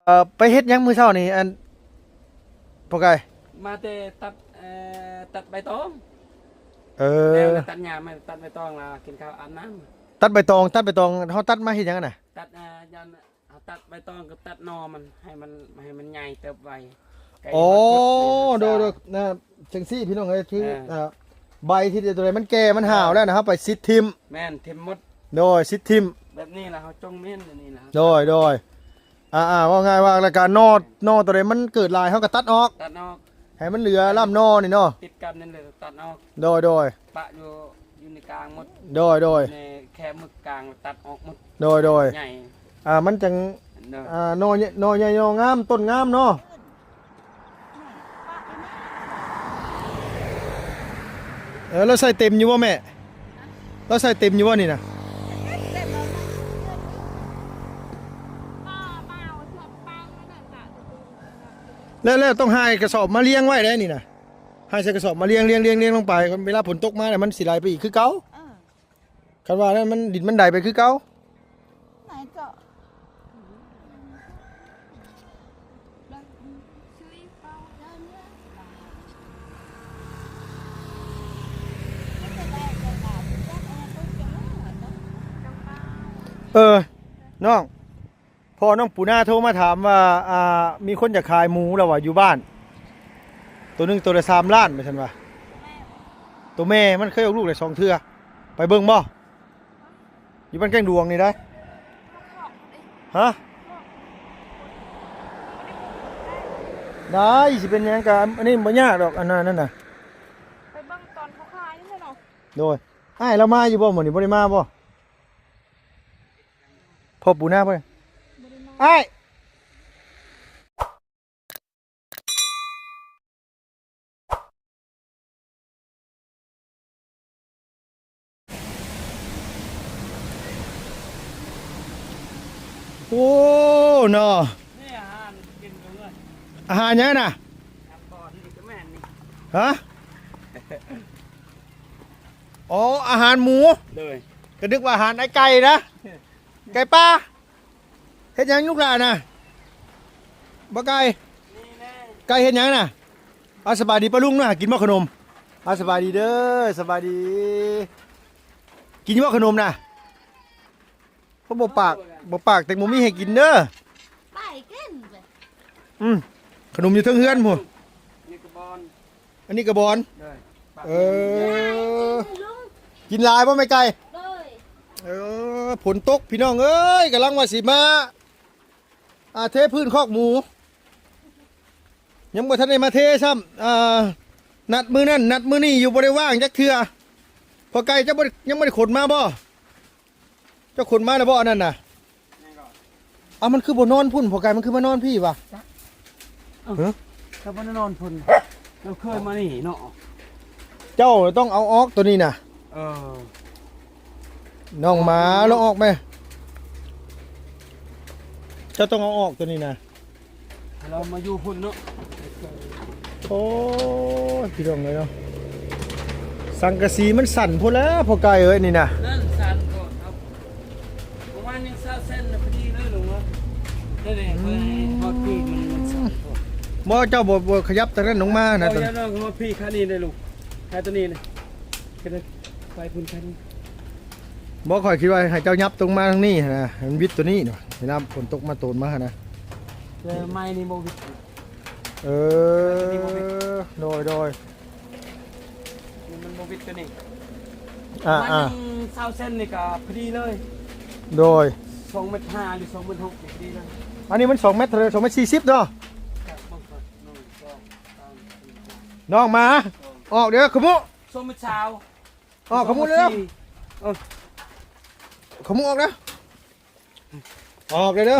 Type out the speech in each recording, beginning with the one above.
ເອີ ໄປເຮັດຫຍັງມື້ເຊົ້ານີ້ ອັນ ພໍ່ໄກ່? ມາແຕ່ຕັດ ເອີ ຕັດໃບຕອງ. ເອີ ແລ້ວຕັດຫຍ້າມາ ຕັດໃບຕອງ ແລ້ວກິນເຂົ້າອາບນ້ຳ. ຕັດໃບຕອງ ຕັດໃບຕອງ ເຮົາຕັດມາເຮັດຫຍັງຫັ້ນນະ? ຕັດ ອ່າ ຢ້ານ ເຮົາຕັດໃບຕອງກັບຕັດໜໍ່ມັນ ໃຫ້ມັນ ໃຫ້ມັນໃຫຍ່ເຕີບໄວ. ອໍ ໂດຍໆ ນະ ຈັ່ງຊີ້ພີ່ນ້ອງເອີຍ ຄື ເອີ ອ່າ ໃບທີ່ຕົວໃດມັນແກ່ມັນຫາວແລ້ວນະ ເຮົາໄປຊິດຖິ້ມ. ແມ່ນ ຖິ້ມໝົດ. ໂດຍ ຊິດຖິ້ມ. ແບບນີ້ລະ ເຮົາຈົ່ງເມັນ ແບບນີ້ລະ. ໂດຍໆ ອ່າໆ ເວົ້າງ່າຍວ່າ ລະການໜໍ່ ໜໍ່ຕົວໃດມັນເກີດຫຼາຍ ເຮົາກໍຕັດອອກ ຕັດອອກ ໃຫ້ມັນເຫຼືອລຳໜໍ່ນີ້ເນາະ ຕິດກັນນັ້ນເລີຍ ຕັດອອກ. ໂດຍໆ ປະຢູ່ ຢູ່ໃນກາງໝົດ. ໂດຍໆ ໃນແຄມໝຶກກາງ ຕັດອອກໝົດ. ໂດຍໆ ໃຫຍ່ ອ່າ ມັນຈັ່ງ ໂດຍ ອ່າ ໜໍ່ ໜໍ່ໃຫຍ່ ໜໍ່ງາມ ຕົ້ນງາມເນາະ. ເອີ ລາວໃສ່ເຕັມຢູ່ບໍ່ແມ່? ລາວໃສ່ເຕັມຢູ່ບໍ່ນີ້ນະ? ແລ້ວ ແລ້ວຕ້ອງຫາຍກະສອບມາລຽງໄວ້ໄດ໋ນີ້ນະ ຫາຍໃສ່ກະສອບມາລຽງ ລຽງ ລຽງ ລຽງລົງໄປ ເວລາຝົນຕົກມາແລ້ວມັນຊິໄຫຼໄປອີກຄືເກົ່າ. ເອີ ຄັນວ່ານັ້ນມັນ ດິນມັນໄດໄປຄືເກົ່າ. ເອີ ນ້ອງ ພໍ່ນ້ອງປູນາໂທມາຖາມວ່າ ອ່າ ມີຄົນຢາກຂາຍໝູລະວ່າ ຢູ່ບ້ານ ໂຕໜຶ່ງໂຕລະສາມລ້ານ ວ່າຊັ້ນວ່າ. ໂຕແມ່ມັນເຄີຍອອກລູກໄດ້ສອງເທື່ອ ໄປເບິ່ງບໍ່? ຢູ່ບ້ານແກ້ງດວງນີ້ໄດ໋. ຮະ? ໄດ້ ຊິເປັນຫຍັງກະ ອັນນີ້ບໍ່ຍາກດອກ ອັນນັ້ນ ນັ້ນນະ ໄປເບິ່ງຕອນເຂົາຂາຍນີ້ແຫຼະເນາະ. ໂດຍ ອ້າຍລາວມາຢູ່ບໍ່ມື້ນີ້? ບໍ່ໄດ້ມາບໍ່? ພໍ່ປູນາບໍ່ໄດ້ ອ້າຍ. ໂອ້ ເນາະ ນີ້ອາຫານກິນເລີຍ. ອາຫານຫຍັງນະ? ຮະ? ອໍ ອາຫານໝູ. ໂດຍ ກະນຶກວ່າອາຫານໄອ້ໄກ່ນະ ໄກ່ປ່າ. ເຮັດຫຍັງລູກຫຼານນະ? ບໍ່ໄກ່ ໄກ່ເຮັດຫຍັງນະ? ອາ ສະບາຍດີປ້າລຸງນະ ກິນບໍ່ຂະໜົມ? ອາ ສະບາຍດີເດີ ສະບາຍດີ. ກິນຢູ່ບໍ່ຂະໜົມນະ? ເພາະບໍ່ປາກ ບໍ່ປາກແຕ່ບໍ່ມີໃຫ້ກິນເດີ. ໄປກິນ ອືມ ຂະໜົມຢູ່ເທິງເຮືອນພຸ້ນ. ນີ້ກະບອນ ອັນນີ້ກະບອນ. ເອີ ກິນຫຼາຍບໍ່ແມ່ໄກ່? ເອີ ຝົນຕົກພີ່ນ້ອງເອີຍ ກຳລັງວ່າຊິມາ ອ່າ ເທພື້ນຄອກໝູ ຍັງບໍ່ທັນໄດ້ມາເທຊ້ຳ. ອ່າ ນັດມື້ນັ້ນນັດມື້ນີ້ຢູ່ ບໍ່ໄດ້ວ່າງຈັກເທື່ອ. ພໍ່ໄກ່ ເຈົ້າບໍ່ ຍັງບໍ່ໄດ້ຂົນມາບໍ່? ເຈົ້າຂົນມາແລ້ວບໍ່ອັນນັ້ນນະ? ເອົ້າ ມັນຄືບໍ່ນອນພຸ້ນ ພໍ່ໄກ່ ມັນຄືມານອນພີ້ວະ? ເອົ້າ ຮະ? ເຈົ້າບໍ່ໄດ້ນອນພຸ້ນ ເຈົ້າເຄີຍມານີ້ເນາະ. ເຈົ້າຕ້ອງເອົາອອກໂຕນີ້ນະ. ເອີ ນ້ອງໝາ ລອງອອກແມະ ເຈົ້າຕ້ອງເອົາອອກໂຕນີ້ນະ. ໃຫ້ລາວມາຢູ່ພຸ້ນເນາະ. ໂອ້ຍ ພີ່ນ້ອງເອີຍເນາະ ສັງກະສີມັນສັ່ນພຸ້ນແຫຼະ ພໍ່ໄກ່ເອີຍ ນີ້ນະ. ນັ້ນສັ່ນກ່ອນເນາະ ປະມານຍັງຊາວເຊັນນະ ພໍດີເລີຍລຸງເອີຍ. ນີ້ໆ ອືມ ເພິ່ນໃຫ້ຮອດປີກມັນ ມັນສັ່ນກ່ອນ. ບໍ່ ເຈົ້າບໍ່ ບໍ່ຂະຫຍັບທາງນັ້ນລົງມານະ. ບໍ່ ຕອນ ຢ່າເນາະ ຮອດພີ້ຂ້າງນີ້ເດ້ລຸງ ໃຫ້ໂຕນີ້ນະ ໄປພຸ້ນຂ້າງນີ້. ບໍ່ ຂ້ອຍຄິດວ່າໃຫ້ເຈົ້າຫຍັບຕົງມາທາງນີ້ຫັ້ນນະ ໃຫ້ມັນວິດໂຕນີ້ເນາະ ເວລາຝົນຕົກມາໂຕນມາຫັ້ນນະ. ແຕ່ໄມ້ນີ້ບໍ່ວິດ. ເອີ ໂດຍໆ ນີ້ມັນບໍ່ວິດໂຕນີ້. ອ່າໆ ປະມານຊາວເຊັນນີ້ກະພໍດີເລີຍ. ໂດຍ ສອງແມັດຫ້າ ຫຼື ສອງແມັດຫົກນີ້ພໍດີເລີຍ. ອັນນີ້ມັນສອງແມັດເທົ່າໃດ? ສອງແມັດສີ່ສິບເນາະ. ນ້ອງໝາ ອອກເດີ ຂະມຸ ສອງແມັດຊາວ. ອອກ ຂະມຸເດີ ເອີ ຂະມຸອອກເດີ ອອກເດີ ເດີ ອ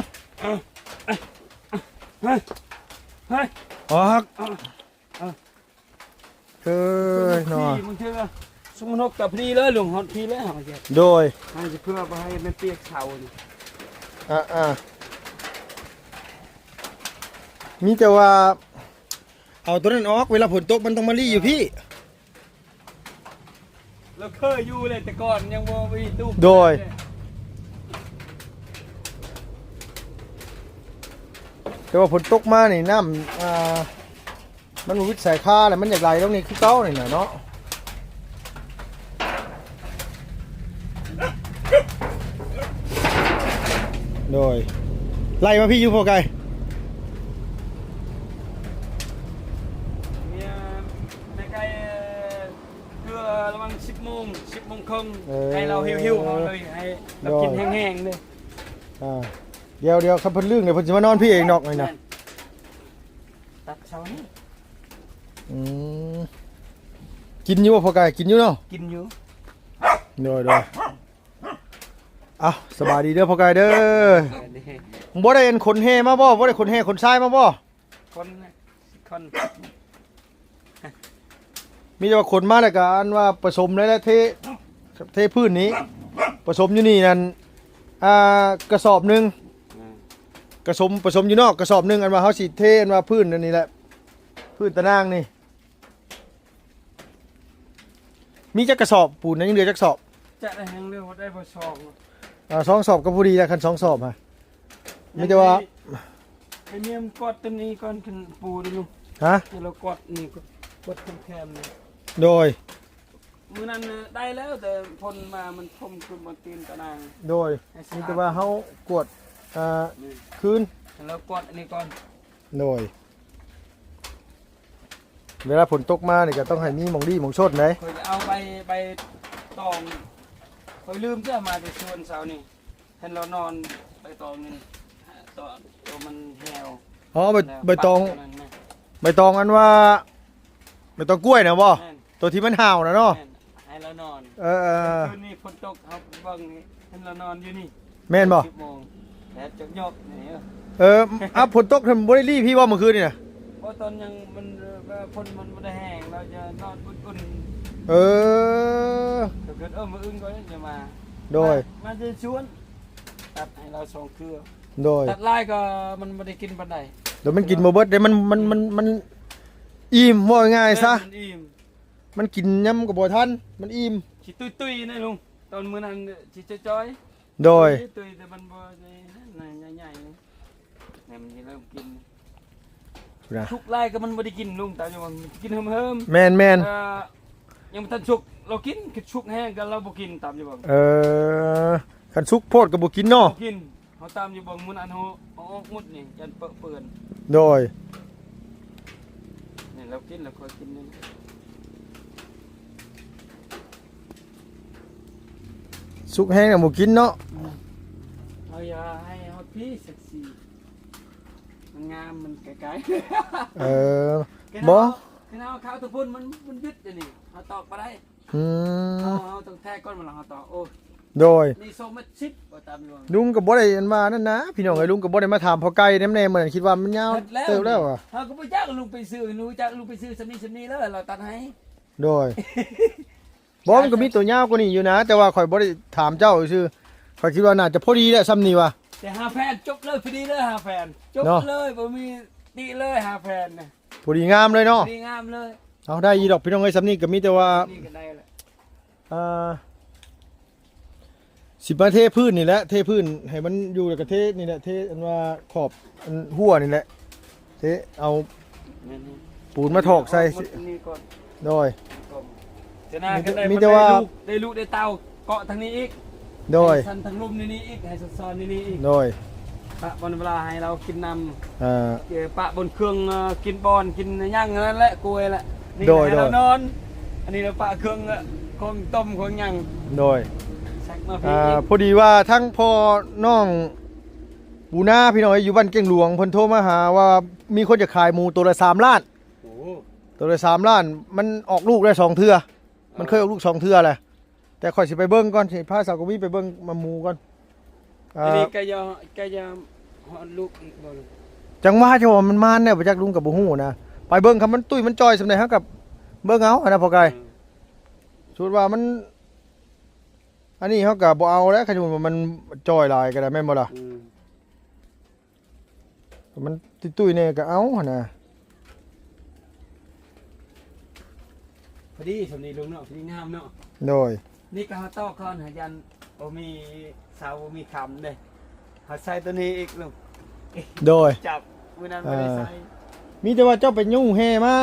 ອກ. ເອີຍເນາະ ມັນຄືສົມມຸດກະພໍດີເລີຍ ລົງຮອດພີ້ແລ້ວ. ໂດຍ ໃຫ້ເພື່ອບໍ່ໃຫ້ມັນປຽກເສົານີ້. ອ່າໆ ມີແຕ່ວ່າເອົາໂຕນັ້ນອອກ ເວລາຝົນຕົກມັນຕ້ອງມາລີ້ຢູ່ພີ້. ລາວເຄີຍຢູ່ເລີຍ ແຕ່ກ່ອນຍັງບໍ່ມີຕູ້. ໂດຍ ເລີຍ. ແຕ່ວ່າຝົນຕົກມານີ້ນ້ຳ ອ່າ ມັນບໍ່ວິດສາຍຄາແລ້ວ ມັນຢາກໄຫຼລົງນີ້ຄືເກົ່ານີ້ນະເນາະ. ໂດຍ ໄລ່ມາພີ້ຢູ່ພໍ່ໄກ່ ໃກ້ໆ ຄືລະຫວ່າງສິບໂມງ ສິບໂມງເຄິ່ງ ເອີ ໃຫ້ລາວຫິວໆ ເຮົາເລີຍ ໃຫ້ລາວກິນແຫ້ງໆເລີຍ. ອ່າ ດຽວໆ ຄັນເພິ່ນລຶ້ງ ດຽວເພິ່ນຊິມານອນພີ້ເອງດອກນີ້ນະ. ແມ່ນ ຕັດເຊົ້ານີ້. ອືມ ກິນຢູ່ບໍ່ພໍ່ໄກ່? ກິນຢູ່ເນາະ? ກິນຢູ່. ໂດຍໆ ເອົ້າ ສະບາຍດີເດີພໍ່ໄກ່ເດີ. ບໍ່ໄດ້ອັນຂົນແຮ່ມາບໍ່? ບໍ່ໄດ້ຂົນແຮ່ຂົນຊາຍມາບໍ່? ຄົນ ຄົນ ມີແຕ່ວ່າຂົນມາແລ້ວກໍອັນວ່າປະສົມແລ້ວແຫຼະ ເທ ເທພື້ນນີ້ ປະສົມຢູ່ນີ້ນັ້ນ ອ່າ ກະສອບໜຶ່ງ ອືມ ກະສົມ ປະສົມຢູ່ນອກກະສອບໜຶ່ງ ອັນວ່າເຮົາຊິເທ ອັນວ່າພື້ນອັນນີ້ແຫຼະ ພື້ນຕາໜ່າງນີ້. ມີຈັກກະສອບ? ປູນຍັງເຫຼືອຈັກສອບ? ຈະໄດ້ ຍັງເຫຼືອໄດ້ບໍ່ສອງ ອ່າ ສອງສອບກໍພໍດີແລ້ວ ຄັນສອງສອບຫະ. ມີແຕ່ວ່າ ໃຫ້ເມຍມັນກວດຕົວນີ້ກ່ອນ ຄັນປູນີ້ລູກ. ຮະ? ໃຫ້ລາວກວດນີ້ ກວດແຄມໆນີ້. ໂດຍ ມື້ນັ້ນນະໄດ້ແລ້ວ ແຕ່ຝົນມາມັນຖົ່ມຂຶ້ນບົນຕີນຕາໜ່າງ. ໂດຍ ໃຫ້ສະອາດ ມີແຕ່ວ່າເຮົາກວດ ອ່າ ອືມ ຄືນ ໃຫ້ລາວກວດອັນນີ້ກ່ອນ. ໂດຍ ເວລາຝົນຕົກມານີ້ກໍຕ້ອງໃຫ້ມີໝ່ອງດີໝ່ອງຊົນເດ້. ຂ້ອຍຈະເອົາໃບ ໃບຕອງ ຂ້ອຍລືມເຈົ້າມາແຕ່ສວນເຊົ້ານີ້ ເຫັນລາວນອນໃບຕອງນີ້ ຕອນ ໂຕມັນແຫ້ວ. ອໍ ໃບ ໃບຕອງ ໃບຕອງອັນວ່າ ໃບຕອງກ້ວຍນະບໍ່? ແມ່ນ ໂຕທີ່ມັນຫ່າວນະເນາະ. ແມ່ນ ໃຫ້ລາວນອນ. ເອີໆ ຄືນນີ້ຝົນຕົກ ເຮົາເບິ່ງນີ້ ເຫັນລາວນອນຢູ່ນີ້. ແມ່ນບໍ່? ສິບໂມງ ແດດຈອກໆ ນີ້. ເອີ ເອີ ອ່ະ ຝົນຕົກ ບໍ່ໄດ້ລີ້ພີ້ບໍ່ມື້ຄືນນີ້ນະ? ບໍ່ ຕອນຍັງມັນ ເອີ ຝົນມັນບໍ່ໄດ້ແຫ້ງ ລາວຈະນອນອຸ່ນໆ. ເອີ ຖ້າເກີດ ເອີ ມື້ອື່ນກໍຈະມາ. ໂດຍ ມາ ມາແຕ່ສວນ ຕັດໃຫ້ລາວສອງເຄືອ. ໂດຍ ຕັດຫຼາຍກໍມັນບໍ່ໄດ້ກິນປານໃດ. ໂດຍ ມັນກິນບໍ່ເບິດເດ້ ມັນ ມັນ ມັນ ມັນອີ່ມ ເວົ້າງ່າຍໆຊະ. ແມ່ນ ມັນອີ່ມ. ມັນກິນຫຍັງກໍບໍ່ທັນ ມັນອີ່ມ. ຊິຕຸ້ຍໆ ນະລຸງ ຕອນມື້ນັ້ນຊິຈ່ອຍໆ. ໂດຍ ຕຸ້ຍໆ ແຕ່ມັນບໍ່ໃຫຍ່ໆ ໃຫ້ມັນເລີ່ມກິນ. ສຸກຫຼາຍກໍມັນບໍ່ໄດ້ກິນລຸງ ຕາມຢູ່ວ່າກິນເຫິມໆ. ແມ່ນໆ ເອີ ຍັງບໍ່ທັນສຸກລາວກິນ ຄືສຸກແຮງກໍລາວບໍ່ກິນ ຕາມຢູ່ວ່າ. ເອີ ຄັນສຸກໂພດກໍບໍ່ກິນເນາະ. ບໍ່ກິນ. ເຮົາຕາມຢູ່ເບິ່ງ ມື້ນັ້ນເຮົາເອົາອອກໝົດນີ້ ຢ້ານເປິເປື້ອນ. ໂດຍ ນີ້ລາວກິນ ລາວຄ່ອຍກິນນີ້. ສຸກແຮງນະບໍ່ກິນເນາະ. ອືມ ເຮົາຢ່າໃຫ້ຮອດພີ້ ເຊັກຊີ ມັນງາມ ມັນໄກໆ. ເອີ ບໍ່ ຄືເຮົາ ຄືເຮົາເຂົ້າຕະພຸ້ນ ມັນ ມັນບິດອັນນີ້ ເຮົາຕອກບໍ່ໄດ້. ອືມ ເຮົາ ເຮົາຕ້ອງແທະກ່ອນ ເວລາເຮົາຕອກ. ໂອ້ ໂດຍ ນີ້ສອງແມັດສິບ ບໍ່ຕາມຫຼວງ. ລຸງກໍບໍ່ໄດ້ອັນວ່ານັ້ນນະ ພີ່ນ້ອງເອີຍ ລຸງກໍບໍ່ໄດ້ມາຖາມພໍ່ໄກ່ນຳແດ່ ມື້ນັ້ນຄິດວ່າມັນຍາວເຕີບແລ້ວຫວາ. ເຮົາກໍບໍ່ຈັກ ລຸງໄປຊື້ ຮູ້ຈັກ ລຸງໄປຊື້ສ່ຳນີ້ສ່ຳນີ້ແລ້ວ ລາວຕັດໃຫ້. ໂດຍ ບໍ່ ມັນກໍມີຕົວຍາວກວ່ານີ້ຢູ່ນະ ແຕ່ວ່າຂ້ອຍບໍ່ໄດ້ຖາມເຈົ້າຊື່ ຂ້ອຍຄິດວ່າໜ້າຈະພໍດີແຫຼະສ່ຳນີ້ຫວາ. ແຕ່ຫ້າແຜ່ນ ຈົບເລີຍ ພໍດີເລີຍ ຫ້າແຜ່ນ ຈົບເລີຍ ບໍ່ມີຕິເລີຍ ຫ້າແຜ່ນນະ ພໍດີງາມເລີຍເນາະ. ພໍດີງາມເລີຍ. ເອົາ ໄດ້ຢູ່ດອກ ພີ່ນ້ອງເອີຍ ສ່ຳນີ້ກໍມີແຕ່ວ່າ ນີ້ກໍໄດ້ແຫຼະ. ອ່າ ຊິມາເທພື້ນນີ້ແຫຼະ ເທພື້ນໃຫ້ມັນຢູ່ ແລ້ວກໍເທນີ້ແຫຼະ ເທອັນວ່າຂອບອັນຮົ້ວນີ້ແຫຼະ ເທເອົາ ແມ່ນໆ ປູນມາຖອກໃສ່. ເອົາໝົດນີ້ກ່ອນ. ໂດຍ ຈະໜ້າ ມີ ກໍໄດ້ ມີແຕ່ວ່າ ໄດ້ລູກ ໄດ້ລູກໄດ້ເຕົ້າ ເກາະທາງນີ້ອີກ. ໂດຍ ໃຫ້ຊັ້ນທາງລຸ່ມນີ້ ນີ້ອີກ ໃຫ້ຊັບຊ້ອນນີ້ ນີ້ອີກ. ໂດຍ ປະບ່ອນເວລາໃຫ້ລາວກິນນ້ຳ ເອີ ເອີ ປະບ່ອນເຄື່ອງ ເອີ ກິນບ່ອນ ກິນຫຍັງນັ້ນແຫຼະ ກ້ວຍແຫຼະ. ນີ້ ໂດຍ ໃຫ້ລາວ ໂດຍ ນອນ ອັນນີ້ລາວປະເຄື່ອງ ເອີ ຂອງຕົ້ມຂອງຫຍັງ. ໂດຍ ຊັກມາພີ້ ອ່າ ອີກ. ພໍດີວ່າທັງພໍ່ນ້ອງ ປູນາ ພີ່ນ້ອງເອີຍ ຢູ່ບ້ານແກ້ງຫຼວງ ເພິ່ນໂທມາຫາວ່າມີຄົນຈະຂາຍໝູໂຕລະສາມລ້ານ. ໂອ້ ໂຕລະສາມລ້ານ ມັນອອກລູກໄດ້ສອງເທື່ອ ມັນເຄີຍອອກລູກສອງເທື່ອແຫຼະ. ແຕ່ຂ້ອຍຊິໄປເບິ່ງກ່ອນ ຊິພາສາວກະວີໄປເບິ່ງໝູກ່ອນ. ອ່າ ທີນີ້ໃກ້ຈະ ໃກ້ຈະຮອດລູກອີກບໍ່? ຈັ່ງວ່າ ຈັ່ງວ່າມັນມານແນວ ບໍ່ຈັກ ລຸງກໍບໍ່ຮູ້ນະ. ໄປເບິ່ງ ຄັນມັນຕຸ້ຍມັນຈ່ອຍສ່ຳໃດ ເຮົາກໍເບິ່ງເອົາຫັ້ນນະ ພໍ່ໄກ່. ອືມ ສົມມຸດວ່າມັນ ອັນນີ້ເຮົາກໍບໍ່ເອົາແລ້ວ ຄັນສົມມຸດວ່າມັນຈ່ອຍຫຼາຍກໍໄດ້ ແມ່ນບໍ່ລະ? ອືມ ມັນຕຸ້ຍໆແດ່ກໍເອົາຫັ້ນນະ. ພໍດີສ່ຳນີ້ລຸງເນາະ ພໍດີງາມເນາະ. ໂດຍ ນີ້ກໍເຮົາຕອກກ່ອນ ຫາຢັນບໍ່ມີເສົາ ບໍ່ມີຄ້ຳເດ້. ເຮົາໃສ່ຕົວນີ້ອີກລຸງ. ໂດຍ ຈັບ ມື້ນັ້ນບໍ່ໄດ້ໃສ່ ເອີ ມີແຕ່ວ່າເຈົ້າໄປຍູ້ແຮ່ມາ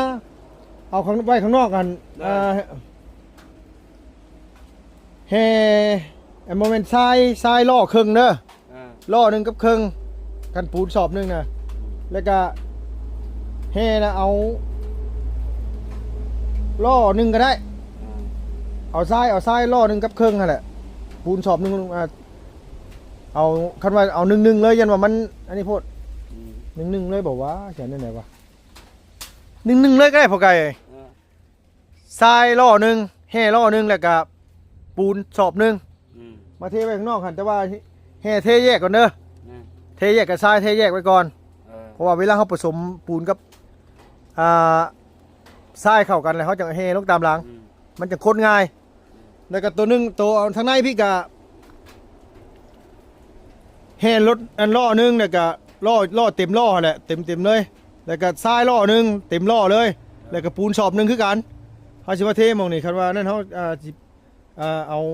ເອົາຂ້າງ ໄວ້ຂ້າງນອກຫັ້ນ ໂດຍ ເອີ ແຮ່ ເອີ ບໍ່ແມ່ນຊາຍ ຊາຍລໍ້ເຄິ່ງເດີ ເອີ ລໍ້ໜຶ່ງກັບເຄິ່ງ ຄັນປູນສອບໜຶ່ງນະ ແລ້ວກະແຮ່ນະ ເອົາລໍ້ໜຶ່ງກໍໄດ້ ເອີ ເອົາຊາຍ ເອົາຊາຍລໍ້ໜຶ່ງກັບເຄິ່ງຫັ້ນແຫຼະ ປູນສອບໜຶ່ງ ອ່າ ເອົາ ຄັນວ່າເອົາໜຶ່ງໆເລີຍ ຢ້ານວ່າມັນອັນນີ້ໂພດ ອືມ ໜຶ່ງໆເລີຍບໍ່ວະ ຈະແນວໃດວະ ໜຶ່ງໆເລີຍກໍໄດ້ພໍ່ໄກ່ ເອີ ຊາຍລໍ້ໜຶ່ງ ແຮ່ລໍ້ໜຶ່ງ ແລ້ວກະປູນສອບໜຶ່ງ ອືມ ມາເທໄວ້ຂ້າງນອກຫັ້ນ ແຕ່ວ່າແຮ່ເທແຍກກ່ອນເດີ ອືມ ເທແຍກກັບຊາຍ ເທແຍກໄວ້ກ່ອນ ເອີ ເພາະວ່າເວລາເຮົາປະສົມປູນກັບ ອ່າ ຊາຍເຂົ້າກັນແລ້ວ ເຮົາຈັ່ງແຮ່ລົງຕາມຫຼັງ ອືມ ມັນຈັ່ງຄົນງ່າຍ ແລ້ວກໍໂຕໜຶ່ງ ໂຕທາງໃນພີ້ກະແຮ່ລົດ ອັນລໍ້ໜຶ່ງ ແລ້ວກະລໍ້ ລໍ້ເຕັມລໍ້ຫັ້ນແຫຼະ ເຕັມ ເຕັມເລີຍ ແລ້ວກະຊາຍລໍ້ໜຶ່ງ ເຕັມລໍ້ເລີຍ ແລ້ວກະປູນສອບໜຶ່ງຄືກັນ ເຮົາຊິມາເທໝ່ອງນີ້ ຄັນວ່ານັ້ນເຮົາ ອ່າ ຊິ ອ່າ ເອົາ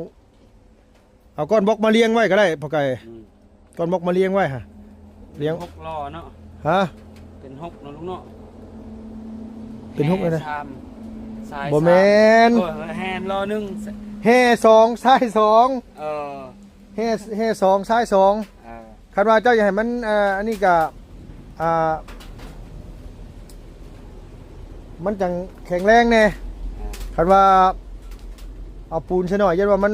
ເອົາກ້ອນບລັອກມາລຽງໄວ້ກໍໄດ້ພໍ່ໄກ່ ອືມ ກ້ອນບລັອກມາລຽງໄວ້ຫະ ລຽງ ເປັນຫົກລໍ້ເນາະ ຮະ ເປັນຫົກເນາະລຸງເນາະ ເປັນຫົກ ແຮ່ ແນວໃດ ສາມ ຊາຍ ບໍ່ແມ່ນ ສາມ ໂອ້ຍ ແຮ່ລໍ້ໜຶ່ງ ແຮ່ສອງ ຊາຍສອງ ເອີ ແຮ່ ແຮ່ສອງ ຊາຍສອງ ເອີ ຄັນວ່າເຈົ້າຢາກໃຫ້ມັນ ເອີ ອັນນີ້ກະ ອ່າ ມັນຈັ່ງແຂງແຮງແດ່ ເອີ ຄັນວ່າເອົາປູນໃສ່ໜ້ອຍ ຢ້ານວ່າມັນ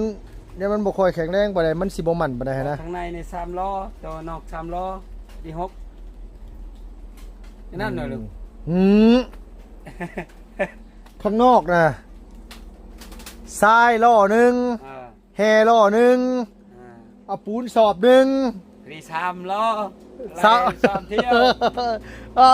ຢ້ານມັນບໍ່ຄ່ອຍແຂງແຮງປານໃດ ມັນຊິບໍ່ໝັ້ນປານໃດຫັ້ນນະ ຂ້າງໃນນີ້ສາມລໍ້ ໂຕນອກສາມລໍ້ ທີຫົກ ນັ້ນເນາະ ອືມ ລູກ ອືມ ຂ້າງນອກນະ ຊາຍລໍ້ໜຶ່ງ ເອີ ແຮ່ລໍ້ໜຶ່ງ ອ່າ ເອົາປູນສອບໜຶ່ງ ທີສາມລໍ້ ສາມ ສາມຖ້ຽວ ເອີ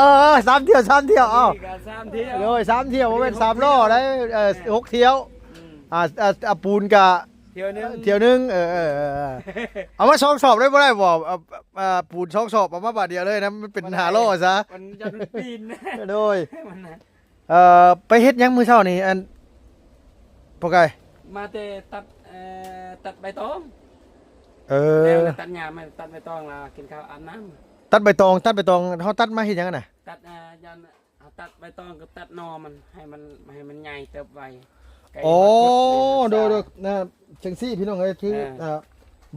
ສາມຖ້ຽວ ສາມຖ້ຽວ ເອົ້າ ນີ້ກໍສາມຖ້ຽວ ໂດຍ ສາມຖ້ຽວ ບໍ່ແມ່ນສາມລໍ້ໄດ໋ ເອີ ຫົກຖ້ຽວ ອືມ ອ່າ ອ່າ ອ່າ ປູນກະຖ້ຽວໜຶ່ງ ຖ້ຽວໜຶ່ງ ເອີ ເອີ ເອີ ເອີ ເອົາມາສອງສອບໄດ້ບໍ່ ໄດ້ບໍ່ ເອົາ ອ່າ ປູນສອງສອບ ເອົາມາບາດດຽວເລີຍນະ ມັນເປັນຫ້າລໍ້ຊະ ມັນຈະປີນ ໂດຍ ມັນນະ ເອີ ໄປເຮັດຫຍັງມື້ເຊົ້ານີ້ ອັນ ພໍ່ໄກ່? ມາແຕ່ຕັດ ເອີ ຕັດໃບຕອງ ເອີ ແລ້ວກໍຕັດຫຍ້າ ມາຕັດໃບຕອງ ແລ້ວກິນເຂົ້າອາບນ້ຳ ຕັດໃບຕອງ ຕັດໃບຕອງ ເຮົາຕັດມາເຮັດຫຍັງຫັ້ນນະ? ຕັດ ອ່າ ຢ້ານ ເຮົາຕັດໃບຕອງກັບຕັດໜໍ່ມັນ ໃຫ້ມັນ ໃຫ້ມັນໃຫຍ່ເຕີບໄວ ໂອ້ ໂດຍ ໂດຍ ນະ ຈັ່ງຊີ້ພີ່ນ້ອງເອີຍ ຄື ເອີ ອ່າ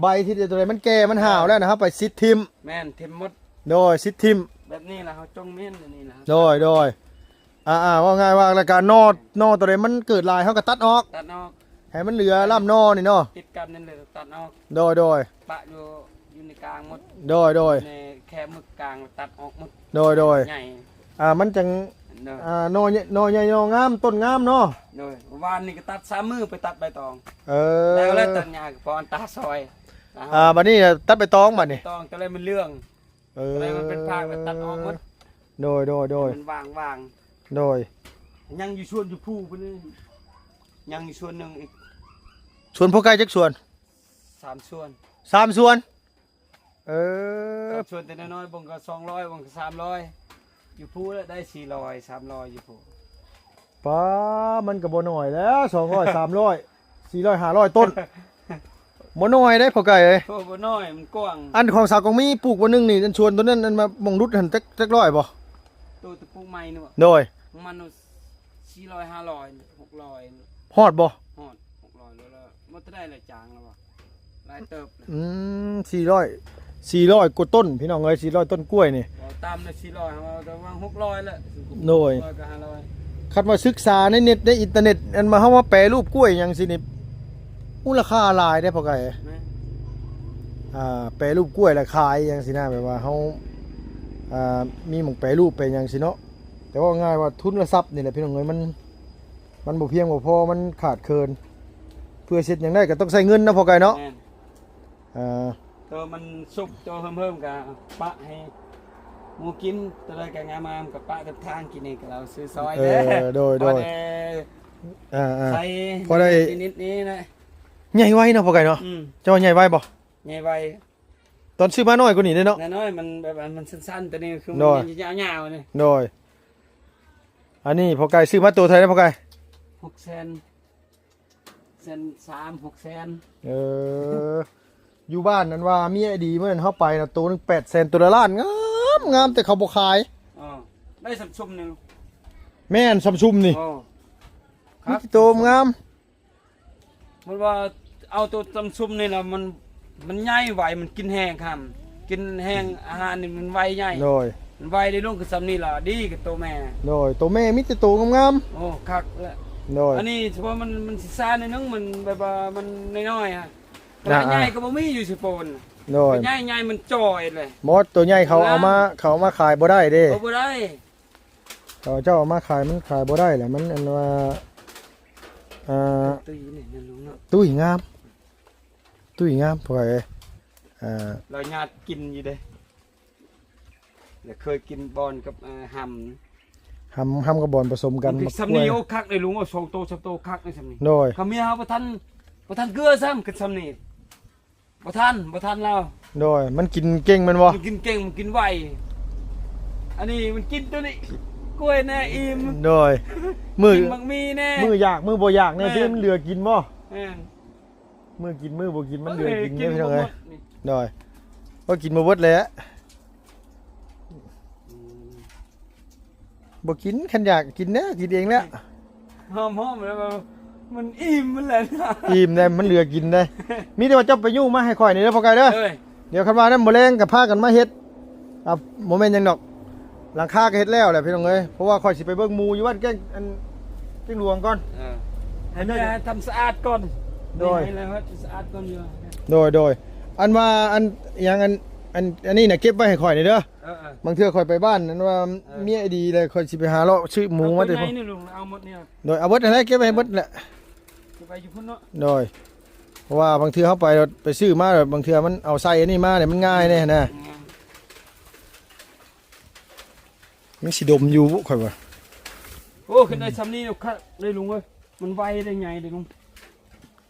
ໃບທີ່ຕົວໃດມັນແກ່ ມັນຫ້າວແລ້ວນະ ເຮົາໄປຊິດຖິ້ມ ແມ່ນ ຖິ້ມໝົດ ໂດຍ ຊິດຖິ້ມ ແບບນີ້ລະ ເຮົາຈົ່ງແມ່ນອັນນີ້ລະ ໂດຍ ໂດຍ ອ່າໆ ເວົ້າງ່າຍວ່າ ແລ້ວກະໜໍ່ ໜໍ່ໂຕໃດມັນເກີດຫຼາຍ ເຮົາກໍຕັດອອກ ຕັດອອກ ໃຫ້ມັນເຫຼືອລຳໜໍ່ນີ້ເນາະ ຕິດກັນນັ້ນເລີຍ ຕັດອອກ ໂດຍ ໂດຍ ປະຢູ່ ຢູ່ໃນກາງໝົດ ໂດຍ ໂດຍ ໃນແຄມໝຶກກາງ ຕັດອອກໝົດ ໂດຍ ໂດຍ ໃຫຍ່ ອ່າ ມັນຈັ່ງ ໂດຍ ອ່າ ໜໍ່ ໜໍ່ໃຫຍ່ ໜໍ່ງາມ ຕົ້ນງາມເນາະ ໂດຍ ວານນີ້ກໍຕັດສາມມື້ ໄປຕັດໃບຕອງ ເອີ ແລ້ວ ແລ້ວຕັດຫຍ້າກໍພໍອັນຕາຊອຍ ອ່າ ບັດນີ້ຕັດໃບຕອງ ບັດນີ້ ຕອງ ຕອນແລກມັນເຫຼືອງ ເອີ ຕອນແລກມັນເປັນພາກ ແລ້ວຕັດອອກໝົດ ໂດຍ ໂດຍ ໂດຍ ໃຫ້ມັນຫວ່າງໆ ໂດຍ ຍັງຢູ່ສວນຢູ່ພູພຸ້ນນີ້ ຍັງຢູ່ສວນໜຶ່ງອີກ ສວນພໍ່ໄກ່ຈັກສວນ? ສາມສວນ ສາມສວນ ເອີ ສາມສວນແຕ່ນ້ອຍໆ ເບິ່ງກໍສອງຮ້ອຍ ເບິ່ງກໍສາມຮ້ອຍ ຢູ່ພູລະໄດ້ສີ່ຮ້ອຍ ສາມຮ້ອຍ ຢູ່ພູ ປ້າ ມັນກໍບໍ່ໜ້ອຍແລ້ວ ສອງຮ້ອຍ ສາມຮ້ອຍ ສີ່ຮ້ອຍ ຫ້າຮ້ອຍຕົ້ນ ບໍ່ໜ້ອຍເດ້ພໍ່ໄກ່ເອີຍ ໂອ້ ບໍ່ໜ້ອຍ ມັນກວ້າງ ອັນຂອງສາວກອງມີປູກບ່ອນໜຶ່ງນີ້ ອັນສວນໂຕນັ້ນ ອັນມາໝ່ອງດຸດຫັ້ນ ຈັກ ຈັກຮ້ອຍບໍ່? ໂຕ ໂຕປູກໃໝ່ນີ້ບໍ່? ໂດຍ ຂອງມັນສີ່ຮ້ອຍ ຫ້າຮ້ອຍ ຫົກຮ້ອຍ ຮອດບໍ່? ຮອດ ຫົກຮ້ອຍ ແລ້ວ ແລ້ວ ໝົດເທົ່າໃດລະ ຈາງແລ້ວບໍ່? ຫຼາຍເຕີບ ອືມ ສີ່ຮ້ອຍ ສີ່ຮ້ອຍກວ່າຕົ້ນ ພີ່ນ້ອງເອີຍ ສີ່ຮ້ອຍຕົ້ນກ້ວຍນີ້ ບໍ່ຕ່ຳນະ ສີ່ຮ້ອຍ ເຮົາເອົາແຕ່ວ່າຫົກຮ້ອຍແຫຼະ ໂດຍ ຫົກຮ້ອຍກັບຫ້າຮ້ອຍ ຄັນວ່າສຶກສາໃນເນັດ ໃນອິນເຕີເນັດ ອັນວ່າເຮົາມາແປຮູບກ້ວຍຫຍັງຊີ້ນີ້ ມູນລະຄ່າຫຼາຍເດ້ພໍ່ໄກ່ ແມ່ນ ອ່າ ແປຮູບກ້ວຍແລ້ວຂາຍຫຍັງຊີ້ນະ ແບບວ່າເຮົາ ອ່າ ມີໝ່ອງແປຮູບໄປຫຍັງຊີ້ເນາະ ແຕ່ເວົ້າງ່າຍວ່າທຶນລະຊັບນີ້ແຫຼະ ພີ່ນ້ອງເອີຍ ມັນ ມັນບໍ່ພຽງບໍ່ພໍ ມັນຂາດເຂີນ ເພື່ອເຮັດຫຍັງໄດ້ກໍຕ້ອງໃຊ້ເງິນເນາະພໍ່ໄກ່ເນາະ ແມ່ນ ເອີ ໂຕມັນສຸກ ໂຕເຫິມໆ ກໍປະໃຫ້ໝູກິນ ໂຕໃດກໍງາມໆ ກໍປະເທິງທາງ ກິນນີ້ກໍລາວຊື້ຊອຍ ເອີ ເດີ ໂດຍໆ ພໍໄດ້ ອ່າໆ ໃສ່ ພໍໄດ້ ນິດໆ ນີ້ນະ ໃຫຍ່ໄວເນາະພໍ່ໄກ່ເນາະ ອືມ ເຈົ້າວ່າໃຫຍ່ໄວບໍ່? ໃຫຍ່ໄວ ຕອນຊື້ມານ້ອຍກວ່ານີ້ເດ້ເນາະ ນ້ອຍໆ ມັນແບບວ່າມັນສັ້ນໆ ໂຕນີ້ຄືມັນຍາວໆ ນີ້ ໂດຍ ອັນນີ້ພໍ່ໄກ່ຊື້ມາໂຕເທົ່າໃດນະພໍ່ໄກ່? ຫົກແສນ ແສນສາມ ຫົກແສນ ເອີ ຢູ່ບ້ານນັ້ນວ່າເມຍດີ ມື້ນັ້ນເຮົາໄປນະ ໂຕໜຶ່ງແປດແສນ ໂຕລະລ້ານ ງາ ງາມ ແຕ່ເຂົາບໍ່ຂາຍ. ເອີ ໄດ້ສ່ຳຊຸມນີ້. ແມ່ນ ສ່ຳຊຸມນີ້. ເອີ ມີແຕ່ໂຕງາມ. ມັນວ່າເອົາໂຕສ່ຳຊຸມນີ້ລະ ມັນ ມັນໃຫຍ່ໄວ ມັນກິນແຮງຄ່ຳ ກິນແຮງອາຫານນີ້ມັນໄວໃຫຍ່. ໂດຍ ມັນໄວໄດ້ ລົງຄືສ່ຳນີ້ລະ ດີກັບໂຕແມ່. ໂດຍ ໂຕແມ່ມີແຕ່ໂຕງາມໆ. ໂອ້ ຄັກແຫຼະ. ໂດຍ ອັນນີ້ສະເພາະມັນ ມັນຊິຊ້າໜ້ອຍໜຶ່ງ ມັນແບບວ່າມັນນ້ອຍໆ ອະ. ອ່າໆ ໃຫຍ່ກໍບໍ່ມີຢູ່ສະໂປນ. ໂດຍ ໃຫຍ່ໆ ມັນຈ່ອຍເລີຍ. ໝົດ ໂຕໃຫຍ່ເຂົາເອົາມາ ເຂົາເອົາມາຂາຍບໍ່ໄດ້ເດ້. ເອົາບໍ່ໄດ້. ເຂົາເຈົ້າເອົາມາຂາຍ ມັນຂາຍບໍ່ໄດ້ແຫຼະ ມັນອັນວ່າ ອ່າ ຕຸ້ຍນີ້ນະລຸງເນາະ ຕຸ້ຍງາມ ຕຸ້ຍງາມ ພວກເອີຍ. ອ່າ ລາວຍາດກິນຢູ່ເດ້ ແລ້ວເຄີຍກິນບ່ອນກັບ ເອີ ຫຳ ຫຳ ຫຳກັບບ່ອນປະສົມກັນ ມັນຄືສ່ຳນີ້. ໂອ້ ຄັກເດ້ລຸງ ໂອ້ ສອງໂຕ ສາມໂຕ ຄັກເດ້ສ່ຳນີ້. ໂດຍ ຄຳເມຍເຮົາບໍ່ທັນ ບໍ່ທັນເກືອຊ້ຳ ຄືສ່ຳນີ້. ບໍ່ທັນ ບໍ່ທັນລາວ. ໂດຍ ມັນກິນເກັ່ງແມ່ນບໍ່? ມັນກິນເກັ່ງ ມັນກິນໄວ. ອັນນີ້ມັນກິນໂຕນີ້ ກ້ວຍແດ່ ອີ່ມ. ໂດຍ ມື້ ກິນໝາກມີແດ່ ມື້ຢາກ ມື້ບໍ່ຢາກແດ່. ແມ່ນ ທີ່ມັນເຫຼືອກິນບໍ່? ແມ່ນ ມື້ກິນມື້ບໍ່ກິນ ມັນເຫຼືອກິນເດ້ພີ່ນ້ອງເອີຍ. ໂດຍ ບໍ່ກິນບໍ່ເບິດແຫຼະ. ອືມ ບໍ່ກິນ ຄັນຢາກກິນແດ່ ກິນເອງແຫຼະ. ຫອມໆ ແລ້ວມັນອີ່ມມັນແຫຼະ ອີ່ມແລ້ວ ມັນເຫຼືອກິນໄດ໋. ມີແຕ່ວ່າເຈົ້າໄປຍູ້ມາໃຫ້ຂ້ອຍນີ້ເດີພໍ່ໄກ່ເດີ. ໂດຍ ດຽວຄັນວ່ານັ້ນມື້ແລງກໍພາກັນມາເຮັດ. ອ່າ ບໍ່ແມ່ນຫຍັງດອກ ຫຼັງຄາກໍເຮັດແລ້ວແຫຼະພີ່ນ້ອງເອີຍ ເພາະວ່າຂ້ອຍຊິໄປເບິ່ງໝູຢູ່ບ້ານແກ້ງ ອັນ ແກ້ງຫຼວງກ່ອນ. ເອີ ໃຫ້ມັນທຳສະອາດກ່ອນ. ໂດຍ ໃຫ້ມັນສະອາດກ່ອນຢູ່. ໂດຍ ໂດຍ ອັນວ່າ ອັນຫຍັງ ອັນ ອັນ ອັນນີ້ນະ ເກັບໄວ້ໃຫ້ຂ້ອຍນີ້ເດີ. ເອີໆ ບາງເທື່ອຂ້ອຍໄປບ້ານນັ້ນວ່າ ເອີ ເມຍດີແລ້ວ ຂ້ອຍຊິໄປຫາເລາະຊື້ໝູມາແຕ່ພຸ້ນ. ເອົາໂຕໃຫຍ່ນີ້ລຸງ ເອົາໝົດນີ້. ໂດຍ ເອົາເບິດຫັ້ນແຫຼະ ເກັບໄວ້ໃຫ້ເບິດແຫຼະ ເກັບໄວ້ຢູ່ພຸ້ນເນາະ. ໂດຍ ເພາະວ່າບາງເທື່ອເຮົາໄປ ໄປຊື້ມາແລ້ວ ບາງເທື່ອມັນເອົາໃສ່ອັນນີ້ມາແລ້ວມັນງ່າຍແດ່ຫັ້ນນະ. ອືມ ມັນຊິດົມຢູ່ບຸ ຂ້ອຍວ່າ. ໂອ້ ຂຶ້ນໄດ້ຊ່ຳນີ້ແລ້ວຄັກເລີຍລຸງເອີຍ ມັນໄວເດ້ ໃຫຍ່ເດ້ລຸງ.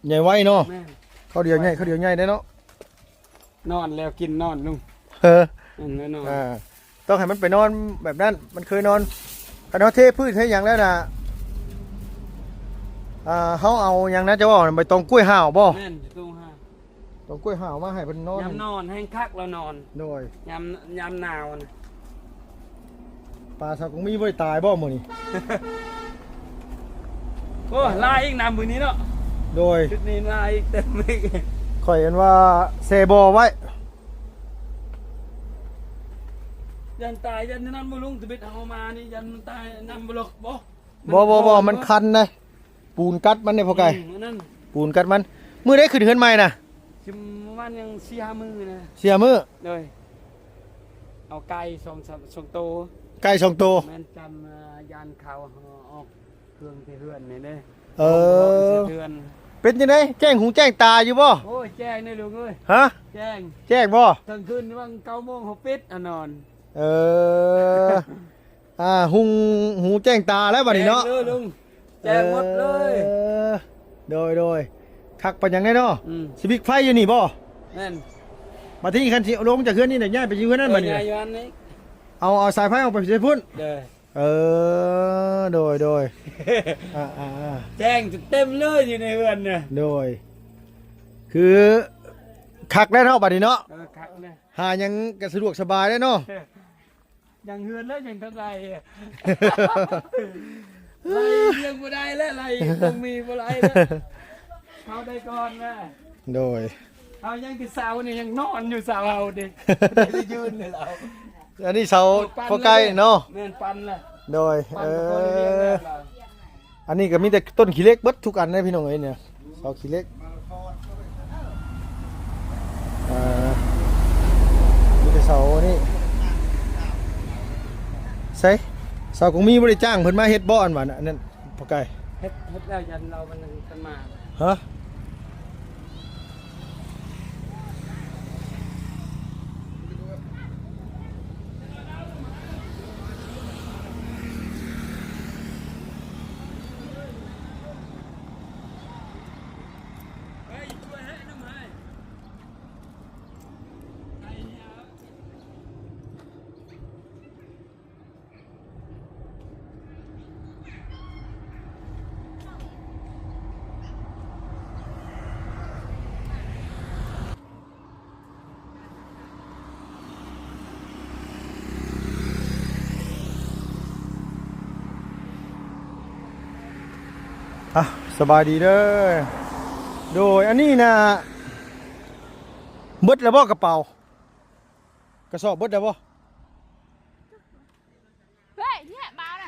ໃຫຍ່ໄວເນາະ. ແມ່ນ ຄາວດຽວໃຫຍ່ ຄາວດຽວໃຫຍ່ໄດ້ເນາະ. ນອນແລ້ວກິນນອນລຸງ. ເອີ ແມ່ນແລ້ວນອນ. ອ່າ ຕ້ອງໃຫ້ມັນໄປນອນແບບນັ້ນ ມັນເຄີຍນອນ. ຄັນເຮົາເທພື້ນເທຫຍັງແລ້ວນະ ອ່າ ເຮົາເອົາຫຍັງນະ ຈະເວົ້າໃບຕອງກ້ວຍຫາວບໍ່? ແມ່ນ ຕອງກ້ວຍຫາວ ຕອງກ້ວຍຫາວມາໃຫ້ເພິ່ນນອນ. ຍາມນອນແຮງຄັກແລ້ວນອນ. ໂດຍ ຍາມ ຍາມໜາວນະ. ປາສາວກົງມີບໍ່ໄດ້ຕາຍບໍ່ມື້ນີ້? ໂອ້ ຫຼາຍອີກນະມື້ນີ້ເນາະ. ໂດຍ ຊຸດນີ້ຫຼາຍອີກ ເຕັມອີກ. ຂ້ອຍເຫັນວ່າແຊ່ບໍ່ໄວ້. ຢ້ານຕາຍ ຢ້ານນັ້ນບໍ່ລຸງ ທຳອິດເຮົາມານີ້ ຢ້ານມັນຕາຍນຳບໍ່ລອກບໍ່? ບໍ່ ບໍ່ ບໍ່ ມັນຄັນເດ້. ປູນກັດມັນເດ້ພໍ່ໄກ່. ອືມ ອັນນັ້ນ ປູນກັດມັນ. ມື້ໃດຂຶ້ນເຮືອນໃໝ່ນະ? ຊິປະມານຍັງສີ່ຫ້າມື້ນະ. ສີ່ຫ້າມື້. ໂດຍ ເອົາໄກ່ສອງ ສອງໂຕ. ໄກ່ສອງໂຕ. ແມ່ນ ຈຳ ຢ້ານເຂົາອອກເຄື່ອງໃສ່ເຮືອນນີ້ເດ້. ເອີ ເປັນຈັ່ງໃດ ແຈ້ງຫູແຈ້ງຕາຢູ່ບໍ່? ໂອ້ຍ ແຈ້ງເດ້ລຸງເອີຍ. ຮະ? ແຈ້ງ ແຈ້ງບໍ່? ກາງຄືນຫວ່າງເກົ້າໂມງເຮົາປິດ ອາ ນອນ. ເອີ ອ່າ ຫຸ່ງຫູແຈ້ງຕາແລ້ວບັດນີ້ເນາະ. ແຈ້ງເລີຍລຸງ ແຈ້ງໝົດເລີຍ. ເອີ ໂດຍ ໂດຍ ຄັກປານຫຍັງເດ້ເນາະ. ອືມ ຊິບິກໄຟຢູ່ນີ້ບໍ່? ແມ່ນ. ບັດທີນີ້ຄັນຊິລົງຈາກເຮືອນນີ້ນະ ຍ້າຍໄປຢູ່ເຮືອນນັ້ນບັດນີ້ນະ. ເອີ ຍ້າຍຢູ່ຫັ້ນນີ້ ເອົາ ເອົາສາຍໄຟອອກໄປໃສ່ພຸ້ນ. ໂດຍ ເອີ ໂດຍ ໂດຍ. ອ່າໆໆ ແຈ້ງຈົນເຕັມເລີຍຢູ່ໃນເຮືອນນະ. ໂດຍ ຄືຄັກແລ້ວເນາະບັດນີ້ເນາະ. ເອີ ຄັກແລ້ວ ຫາຫຍັງກໍສະດວກສະບາຍແລ້ວເນາະ. ເອີ ຫຍັງເຮືອນແລ້ວຫຍັງທັນໄລ່ ໄລ່ຍັງບໍ່ໄດ້ແລ້ວ ໄລ່ຕ້ອງມີບໍ່ໄລ່ແລ້ວ ເຮົາໄດ້ກ່ອນນະ. ໂດຍ ເຮົາຍັງແຕ່ເຊົ້ານີ້ຍັງນອນຢູ່ເຊົ້າເຮົາເດ້ ບໍ່ໄດ້ຢືນເລີຍລາວ. ອັນນີ້ເສົາ ເອີ ປັ່ນ ພໍ່ໄກ່ເນາະ. ແມ່ນ ປັ່ນແລ້ວ. ໂດຍ ເອີ ອັນນີ້ກໍມີແຕ່ຕົ້ນຂີ້ເຫຼັກເບິດທຸກອັນເດ້ພີ່ນ້ອງເອີຍ ນີ້ເສົາຂີ້ເຫຼັກ. ອ່າ ມີແຕ່ເສົານີ້. ໃສ ສາວກົງມີບໍ່ໄດ້ຈ້າງເພິ່ນມາເຮັດບໍ່ ອັນວ່ານັ້ນ ພໍ່ໄກ່? ເຮັດ ເຮັດແລ້ວ ຢ້ານລາວມັນທັນມາ. ຮະ? ໂ ອ່ະ ສະບາຍດີເດີ. ໂດຍ ອັນນີ້ນະ ເບິດແລ້ວບໍ່ກະເປົາ? ກະສອບເບິດແລ້ວບໍ່? ເຮີ້ຍ ແຍະບາວນະ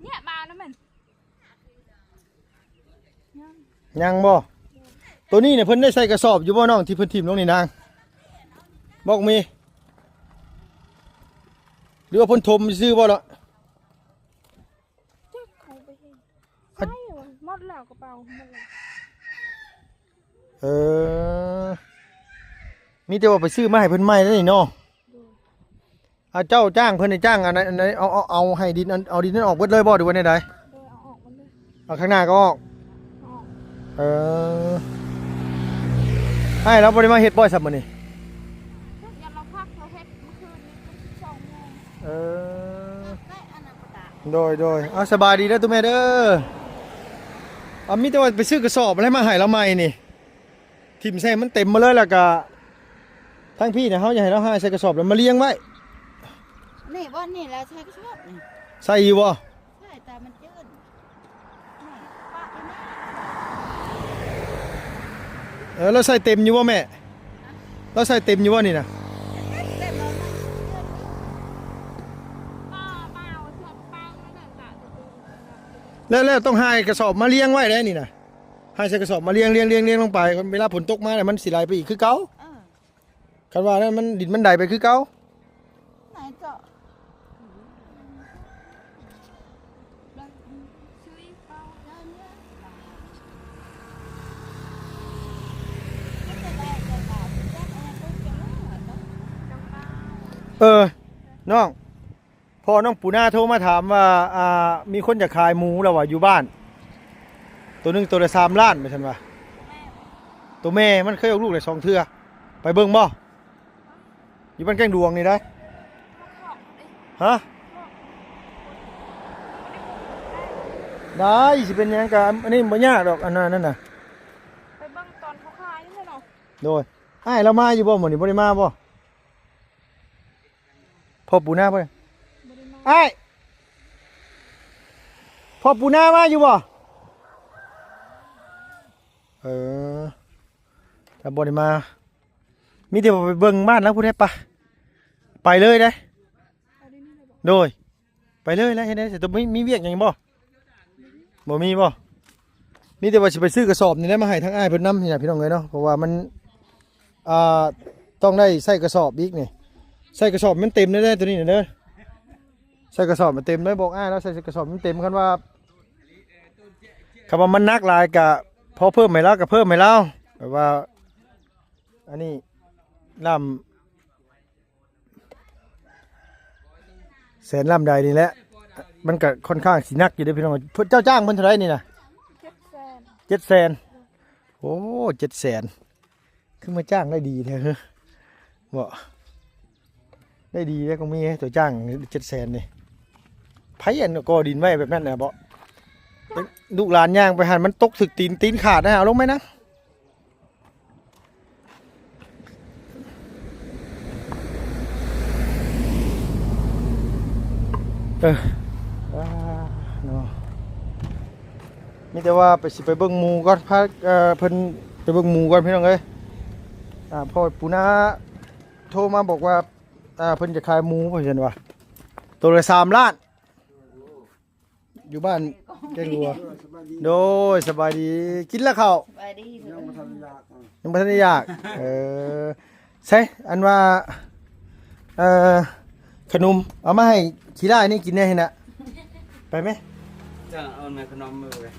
ແຍະບາວນະແມ່ນ ຍັງບໍ່? ໂຕນີ້ນະ ເພິ່ນໄດ້ໃສ່ກະສອບຢູ່ບໍ່ນ້ອງ ທີ່ເພິ່ນຖິ້ມລົງນີ້ນາງ? ບໍ່ມີ ຫຼືວ່າເພິ່ນຖົມຊື່ບໍ່ລະ? ຈັກ ເຂົາໄປເຮັດ ໃສ່ໝົດແລ້ວ ກະເປົາໝົດແລ້ວ. ເອີ ມີແຕ່ວ່າໄປຊື້ມາໃຫ້ເພິ່ນໃໝ່ແລ້ວນີ້ເນາະ. ໂດຍ ອາ ເຈົ້າຈ້າງເພິ່ນໃຫ້ຈ້າງອັນໃດ ອັນໃດ ເອົາ ເອົາ ເອົາໃຫ້ດິນ ອັນ ເອົາດິນນັ້ນອອກເບິດເລີຍບໍ່ ຫຼືວ່າແນວໃດ? ໂດຍ ເອົາອອກໝົດເລີຍ. ເອົາ ເອີ ອ້າຍລາວບໍ່ໄດ້ມາເຮັດບໍ່ຊະມື້ນີ້? ຍັງລາວພັກ ລາວເຮັດມື້ຄືນນີ້ສອງໂມງ. ເອີ ໂດຍ ໂດຍ ເອົາ ສະບາຍດີເດີຕູ້ແມ່ເດີ. ເອົາ ມີແຕ່ວ່າໄປຊື້ກະສອບແລ້ວມາໃຫ້ລາວໃໝ່ນີ້ ຖິ້ມໃສ່ມັນເຕັມໝົດເລີຍ ແລ້ວກະທາງພີ້ນະ ເຮົາຢາກໃຫ້ລາວຫາໃສ່ກະສອບແລ້ວມາລຽງໄວ້. ນີ້ບ່ອນນີ້ແຫຼະ ໃສ່ກະສອບນີ້ ໃສ່ຢູ່ບໍ່? ໃສ່ ແຕ່ມັນຈືນ. ເອີ ລາວໃສ່ເຕັມຢູ່ບໍ່ແມ່? ລາວໃສ່ເຕັມຢູ່ບໍ່ນີ້ນະ? ເຕັມແລ້ວນະ. ແລ້ວ ແລ້ວຕ້ອງຫາກະສອບມາລຽງໄວ້ໄດ໋ນີ້ນະ. ໃຫ້ໃສ່ກະສອບມາລຽງ ລຽງ ລຽງ ລຽງລົງໄປ ຄັນເວລາຝົນຕົກມາແລ້ວມັນຊິໄຫຼໄປອີກຄືເກົ່າ. ເອີ ຄັນວ່ານັ້ນມັນ ດິນມັນໄດໄປຄືເກົ່າ. ໄໝເຈາະ ເອີ ນ້ອງ ພໍ່ນ້ອງປູນາໂທມາຖາມວ່າ ອ່າ ມີຄົນຢາກຂາຍໝູລະວ່າຢູ່ບ້ານ ໂຕໜຶ່ງໂຕລະສາມລ້ານ ວ່າຊັ້ນວ່າ. ໂຕແມ່ມັນເຄີຍອອກລູກໄດ້ສອງເທື່ອ ໄປເບິ່ງບໍ່? ຢູ່ບ້ານແກ້ງດວງນີ້ໄດ໋. ຮະ? ໄດ້ ຊິເປັນຫຍັງກະ ອັນນີ້ບໍ່ຍາກດອກ ອັນນັ້ນນະ. ໄປເບິ່ງຕອນເຂົາຂາຍຫັ້ນແຫຼະເນາະ. ໂດຍ ອ້າຍລາວມາຢູ່ບໍ່ມື້ນີ້ ບໍ່ໄດ້ມາບໍ່? ພໍ່ປູນາບໍ່? ບໍ່ໄດ້ມາ. ອ້າຍ ພໍ່ປູນາມາຢູ່ບໍ່? ເອີ ລາວບໍ່ໄດ້ມາ ມີແຕ່ວ່າໄປເບິ່ງບ້ານລາວພຸ້ນແຫຼະ. ປະ ໄປເລີຍເດ້. ໂດຍ ໄປເລີຍແຫຼະ. ເຮັດໄດ້ ມີ ມີວຽກຫຍັງບໍ່? ບໍ່ມີບໍ່? ມີແຕ່ວ່າຊິໄປຊື້ກະສອບນີ້ແຫຼະມາໃຫ້ທາງອ້າຍເພິ່ນນຳນີ້ນະ ພີ່ນ້ອງເອີຍເນາະ. ເພາະວ່າມັນ ອ່າ ຕ້ອງໄດ້ໃສ່ກະສອບອີກນີ້ ໃສ່ກະສອບມັນເຕັມເດ້ ໂຕນີ້ນະເດີ. ໃສ່ກະສອບມັນເຕັມເດີ ບອກອ້າຍລາວໃສ່ກະສອບມັນເຕັມ. ຄັນວ່າ ຄັນວ່າມັນໜັກຫຼາຍກະພໍເພີ່ມໃຫ້ລາວ ກະເພີ່ມໃຫ້ລາວ. ແບບວ່າ ອັນນີ້ລ້ຳ ແສນລ້ຳໃດນີ້ແຫຼະ ມັນກະຄ່ອນຂ້າງຊິໜັກຢູ່ເດ້ພີ່ນ້ອງ. ເຈົ້າຈ້າງເພິ່ນເທົ່າໃດນີ້ນະ? ເຈັດແສນ. ເຈັດແສນ. ໂອ້ ເຈັດແສນ ຄືມາຈ້າງໄດ້ດີແທ້ເຮີ ບໍ່? ໄດ້ດີເດ້ ກະມີໂຕຈ້າງເຈັດແສນນີ້. ໃຜອັນກໍ່ດິນໄວ້ແບບນັ້ນນະບໍ່? ລູກຫຼານຍ່າງໄປຫັ້ນ ມັນຕົກຖືກຕີນ ຕີນຂາດນະ. ເອົາລົງໄວ້ນະ. ເອີ ອ່າ ເນາະ ມີແຕ່ວ່າໄປ ຊິໄປເບິ່ງໝູກ່ອນ ພາ ເອີ ເພິ່ນໄປເບິ່ງໝູກ່ອນ ພີ່ນ້ອງເອີຍ. ອ່າ ພໍ່ປູນາໂທມາບອກວ່າ ອ່າ ເພິ່ນຈະຂາຍໝູ ເພິ່ນວ່າ ໂຕລະສາມລ້ານ. ຢູ່ບ້ານແກ້ງງົວ. ໂດຍ ສະບາຍດີ ກິນແລ້ວເຂົ້າ? ສະບາຍດີ. ຍັງບໍ່ທັນໄດ້ຢາກ ຍັງບໍ່ທັນໄດ້ຢາກ. ເອີ ໃສ່ ອັນວ່າ ເອີ ຂະໜົມ ເອົາມາໃຫ້ຂີ້ລ້າຍນີ້ກິນແດ່ຫັ້ນນະ. ໄປໄໝ? ເຈົ້າເອົາແມ່ຂະໜົມມາເວີຍ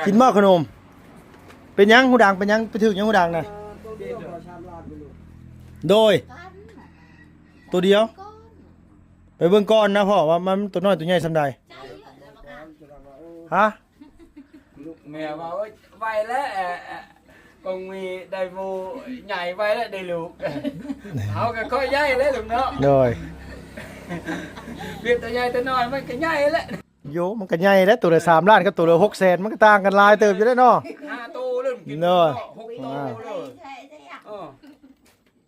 ກິນບໍ່ຂະໜົມ? ເປັນຫຍັງຫູດັງ ເປັນຫຍັງ ໄປຖືກຫຍັງຫູດັງນະ? ໂດຍ ໂຕດຽວ ໄປເບິ່ງກ່ອນນະພໍ່ ວ່າມັນໂຕນ້ອຍໂຕໃຫຍ່ສ່ຳໃດ. ຮະ? ແມ່ວ່າ ໂອ້ຍ ໄວແລ້ວ ເອີ ເອີ ກົງມີໄດ້ໝູ່ໃຫຍ່ ໄວແລ້ວໄດ້ລູກ. ເຮົາກະຄ່ອຍໃຫຍ່ແລ້ວລູກເນາະ. ໂດຍ ເປັນໂຕໃຫຍ່ໂຕນ້ອຍມັນກະໃຫຍ່ແລ້ວ. ໂຍ ມັນກະໃຫຍ່ແລ້ວ ໂຕລະສາມລ້ານກັບໂຕລະຫົກແສນ ມັນກະຕ່າງກັນຫຼາຍເຕີບຢູ່ເດ້ເນາະ. ຫ້າໂຕເລີຍ ເນາະ ຫົກໂຕເລີຍ. ເອີ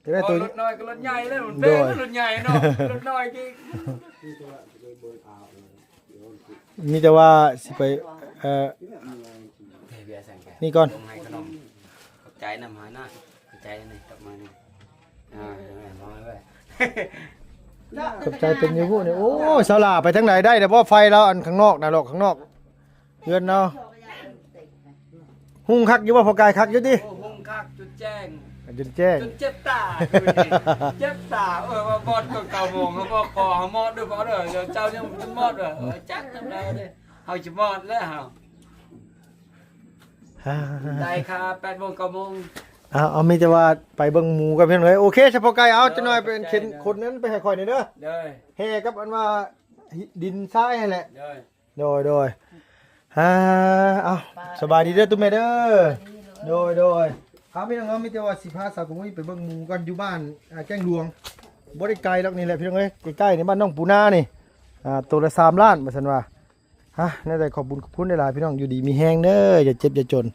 ຈະໄດ້ໂຕ ລົດນ້ອຍກັບລົດໃຫຍ່ແລ້ວ ມັນແພງ ໂດຍ ລົດໃຫຍ່ເນາະ ລົດນ້ອຍກິ ມີແຕ່ວ່າຊິໄປ ເອີ ນີ້ກ່ອນ ລົງໃຫ້ຂະໜົມ ຂອບໃຈນຳຫານະ ຂອບໃຈນີ້ ກັບມານີ້ ອ່າ ມອບໃຫ້ເວີ້ຍ ຂອບໃຈເປັນຢູ່ຜູ້ນີ້. ໂອ້ຍ ສາວຫຼ້າໄປທາງໃດໄດ້ແລ້ວບໍ່? ໄຟລາວອັນຂ້າງນອກນະ ລອກຂ້າງນອກເຮືອນເນາະ. ຮຸ່ງຄັກຢູ່ບໍ່ພໍ່ກາຍ? ຄັກຢູ່ຕິ? ໂອ້ ຮຸ່ງຄັກຈົນແຈ້ງ ຈົນແຈ້ງ ຈົນເຈັບຕາ ເຈັບຕາ. ເອີ ວ່າມອດກໍເກົ້າໂມງ ເຮົາບອກພໍ່ເຮົາມອດເດີພໍ່ເດີ ດຽວເຈົ້າຍັງບໍ່ທັນມອດເດີ. ເອີ ຈັກນຳໃດເດ້ ເຮົາຈະມອດແລ້ວເຮົາ ໄດ້ຄ່າແປດໂມງເກົ້າໂມງ. ເອົາ ເອົາ ມີແຕ່ວ່າໄປເບິ່ງໝູກັນພີ່ນ້ອງເອີຍ. ໂອເຄ ສະພໍ່ກາຍ ເອົາ ເອີ ຈັກໜ່ອຍໄປເຂັນ ເອີ ຂົນນັ້ນໄປໃຫ້ຂ້ອຍແດ່ເດີ ໂດຍ ແຫ່ກັບອັນວ່າ ດິນຊາຍຫັ້ນແຫຼະ ໂດຍ ໂດຍ ໂດຍ. ອ່າ ເອົາ ສະບາຍດີເດີຕູ້ແມ່ເດີ ໂດຍ ໂດຍ. ເອົາ ພີ່ນ້ອງເນາະ ມີແຕ່ວ່າຊິພາສາວກະມຸຍໄປເບິ່ງໝູກ່ອນ ຢູ່ບ້ານ ອ່າ ແກ້ງຫຼວງ ບໍ່ໄດ້ໄກດອກ ນີ້ແຫຼະພີ່ນ້ອງເອີຍ ໃກ້ໆ ໃນບ້ານນ້ອງປູນານີ້ ອ່າ ໂຕລະສາມລ້ານ ວ່າຊັ້ນວ່າ. ຮະ ແນວໃດຂອບບຸນຂອບຄຸນຫຼາຍໆ ພີ່ນ້ອງ ຢູ່ດີມີແຮງເດີ ຢ່າເຈັບຢ່າຈົນ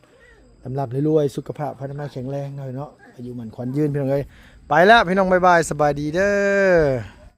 ລ່ຳໆ ລວຍໆ ສຸຂະພາບພະນາໄມແຂງແຮງເນາະ ອາຍຸໝັ້ນຂວັນຍືນ ພີ່ນ້ອງເອີຍ. ໄປແລ້ວພີ່ນ້ອງ ບາຍບາຍ ສະບາຍດີເດີ.